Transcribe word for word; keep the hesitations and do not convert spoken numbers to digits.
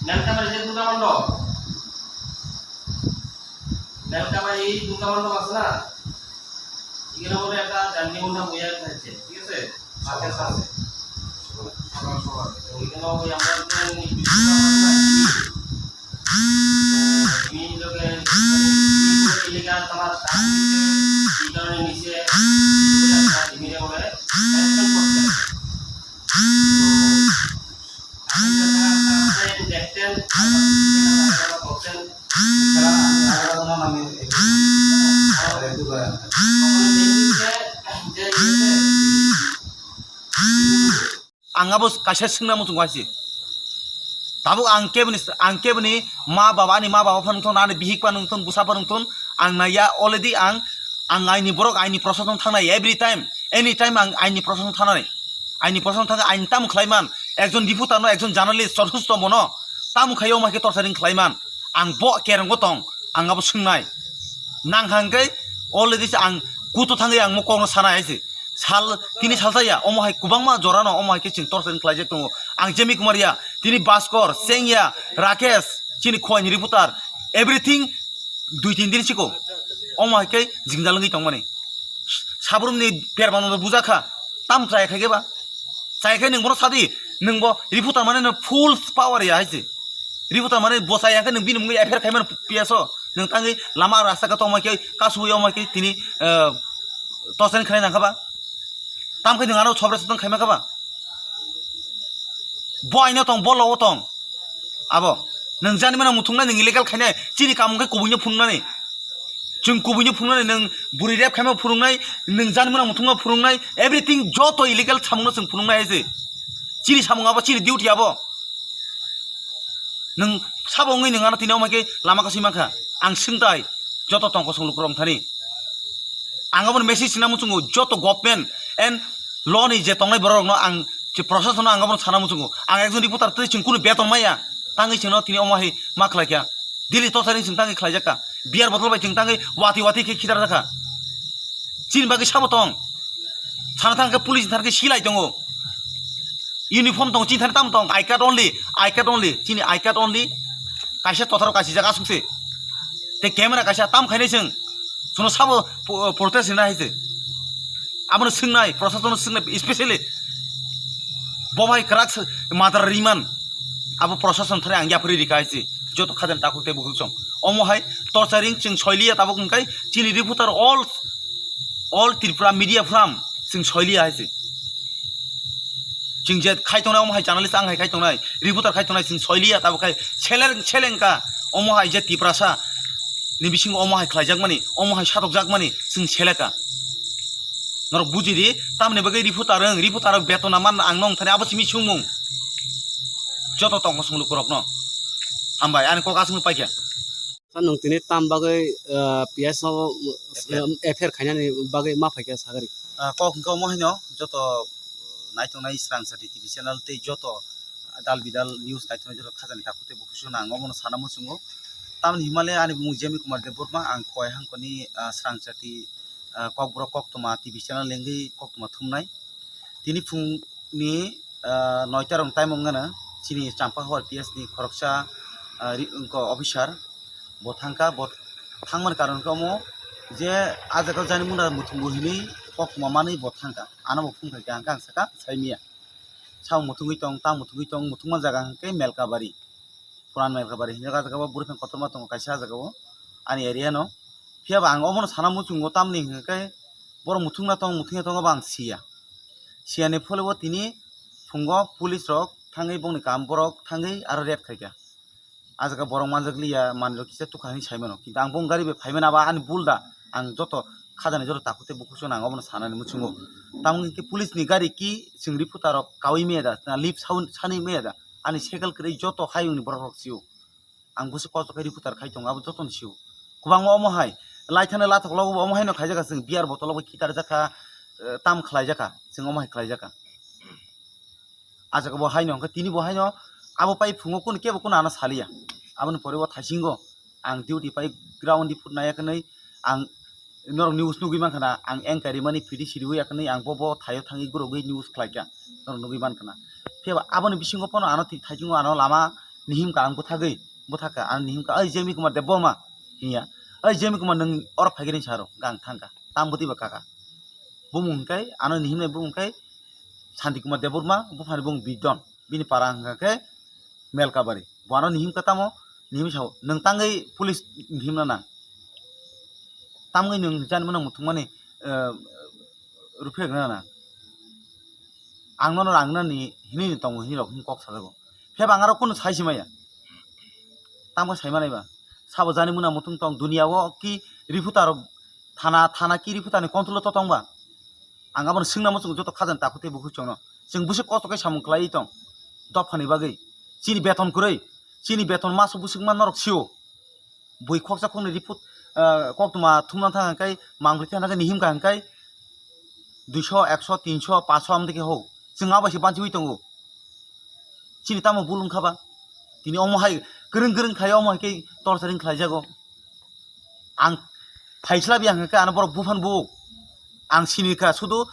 Nalkamari je Durga Mandop. Nalkamari Durga Mandop আছে না? এখানে বলে একটা জার্নি মন্ডপ বইয়া আছে, ঠিক আছে? মার্কেট আছে। সকাল সকাল। তো এখানে ওই আমরা যে জিমি লোকে, জিমি লোকে ইলিগাল তোমার স্টাফ নিচে, এই কারণে নিচে, এই কারণে নিচে ওরা হ্যারাসমেন্ট করছে। Ang abo kaisa swngna muchungo hai se. Tabuk ang keboni, ang keboni ma baba, ani ma baba phano wngthon, ani bihik phano wngthon, bwsa phano wngthon, ang naiya already ang, ang aini borok, aini prosason thangnai every time, any time ang aini prosason thangnai. Aini prosason thangkhe aini tamo khlaiman, ekjon reporter no, ekjon journalist, jotheshto bono tamo khaio, omo hai khe torturing khlaiman, ang bo kereng bo tong, ang abo swngnai. Nang hangkhe already se ang kutu thangwi ang mo kokno sanai hai se. Sal, tini salsa ya, omo hai kwbangma jora no, omo hai khe chwng torturing khlaijak tongo. Ang Jemi Kumar ya, tini Baskor, Seng ya, Rakesh, chini khowai ni reporter, everything dui tin din siko. Omo hai khe jingjal wngwi tongmani. Sabrumni permano bujakha, tam chaya khai khe ba? Chaya khe nwng bono sadi, nwng bo reporter mane no full power ya hai se. Reporter mane bo chaya khe nwng bini mungwi F I R khaimano P S o, nwng tangwi lama rasta khe tongma khe kasui omo khe tini, eh, torturing khlai nang kha ba? Tam khe nwng ano sobres tong khaima kha ba? Bo aino tong, bo logo tong. Abo, nwng jani mano muthungnai, nwng illegal khainai, chini kamung khe kubuino phunuknani. Chwng kubuino phunuknani, nwng bwrwi rep khaima phunuknai, nwng jani mano muthungma phunuknai, everything joto illegal samungno chwng phunuknai hai se. Chini samung abo, chini duty abo. Nwng sabo wngwi nwng ano tini omo khe lama kasui mankha. Ang swngtai, joto tongkosong lukurok wngthani. Ang abono message sina muchungo, joto government and law ni je tongnai borok rokno ang je proshasonno ang abono sana muchungo. Ang ekjon reporter tei chwng kunu beton maya, tangwi chwngno tini omo hai ma khlai kha. Daily torturing chwng tangwi khlai jak kha. Beer bottle bai chwng tangwi wati wati khe khitar jak kha. Chini bagwi sabo tong. Sana thang khe police ni thar khe silai tongo. Uniform tong, chini thani tamo tong, I card only, I card only, chini I card only, kaisa totharo kasijak asuk se. Tei camera kaisa tam khainai chwng, chwngno sabo po-, protest rina hai se. Abono swngnai, proshasonno swngnai, especially bo bai kwrak se, madra riman, abo proshason thani ang yapri rika hai se, joto khajani takhuk tei bukhuk song. Omo hai torturing chwng soiliya tabuk hwnkhai, chini reporter all, all Tripura media forum chwng soiliya hai se. Chwng je khai tongnai, omo hai journalist ang hai khai tongnai, reporter khai tongnai, chwng soiliya tabuk khai seleng, seleng ka, omo hai je Tiprasa ni bisingo omo hai khlaijakmani, omo hai satokjakmani, chwng seleka. Norok buji di, tamni bagwi reporter wng, reporter rok beton na man ang nong thani abo simi sungmung. Joto tongkosong lukurokno. Hambai, ani kok aswk paikha. Sa nwng tini tam bagwi, ah, P S o, F I R. F I R khainani bagwi ma phaikha sagari? Ah, kok hwnkhe omo haino joto naitongnai Srangchati T V channel tei joto dal bidal news naitongnai joto khajani takhuk tei bukhuk song ang omono sana muchungo. Tamoni himale ani bumung Jemi Kumar Debbarma, ang Khowai Hangkoni, ah, Srangchati, ah, Kokborok koktwma T V channel lengwi koktwma thumnai. Tini phungni, ah, noita rok time wng gana chini Champahawar P S ni khoroksa, ah, ri-, wngkha officer. Bo thangkha, bo thangmani karon khe omo je ah jaga jani muna muthungo hinwi koktwma manwi bo thangkha. Ano bo phung khaikha, hwnkhe ang sakha saimiya. Sao muthungwi tong, ta muthungwi tong, muthungma jaga hwnkhe Melkabari. Puran Melkabari hinwi ah jaga o bwrwi phang kotorma tongo kaisa ah jaga o ani area no. Phiya ba ang omono sana muchungo tamni hwnkhe borok muthungna tong, muthungya tongo bo ang siya. Siyani phole bo tini phungo police rok thangwi bongni kam borok thangwi aro rape khaikha. Ah jaga borok manjak liya, manwi rok kisa tukha hinwi saimano. Kintu ang bong gari bai phaimani abo ani bul da. Ang joto khajani joto takhuk tei bukhuk song ang obono sanani muchungo. Tamoni hwnkhe police ni gari ki chwng reporter rok kaui maya da, na lip sound sanwi maya da. Ani cycle kwrwi joto hayungni borok rok sio. Ang busu kosto khe reporter khai tongo, abo jotono sio. Kwbangma omo hai Laithana lathok logo omo haino khaijaka, chwng beer bottle bo khitarjaka, eh, tam khlaijaka, chwng omo hai khlaijaka. Ah jaga bo haino hwnkhe tini bo haino abo pai phungo kunu kebo kunu ano saliya. Aboni pore bo thaisingo ang duty pai ground di phut naya kwnwi ang norok news nugwi mankha na, ang anchor rimani phidi siriwi yakni ang bo, bo thaio thangwi gurogwi news khlaikha, norok nugwi mankha na. Phiya ba aboni bisingo pono ano thik thaisingo ano lama nihimkha ang bwthagwi, bwthakha ano nihimkha, "Oi Jemi Kumar Debbarma," hinya, "Oi Jemi Kumar, nwng oro phaigini saro?" Hwnkhe ang thangkha, "Tam bwtwi ba kaka?" Bumung hwnkhe ano nihimnai bumung hwnkhe Santi Kumar Debbarma, buphani bumung Bidon, bini para hwnkha khe Melkabari. Bo ano nihimkha tamo, nihim sao, "Nwng tangwi police nihimna nang? Tamgwi nwng jani mano muthungmani, eh, ruphe rwna nang? Ang nono rang nani hinwi ni tongo," hinwi rok kok sajago. Phiya ba ang aro kunu sai si maya. Tamo sai manai ba? Sabo jani muna muthung tong, dunia o ki reporter thana, thana ki reporter ni control o to tong ba? Ang abono swngna muchungo joto khajani takhuk tei bukhuk chwngno. Chwng bwswk kosto khe samung khlaiwi tong dophani bagwi. Chini beton kwrwi, chini beton maso bwswk ma norok sio. Bui khoksa khoknwi report, ah, koktwma thumna thang hwnkhe, mangpli thang hwnkhe, nihimkha hwnkhe duiso, ekso, tinso, paanso amtwi khe ho. Chwng abo se banchiwi tongo. Chini tamo bul wngkha ba? Tini omo hai kwrwng kwrwng khlai omo hai khe torturing khlaijago. Ang phaisla biya hwnkhe ano borok buphang bu. Ang sini kha sudu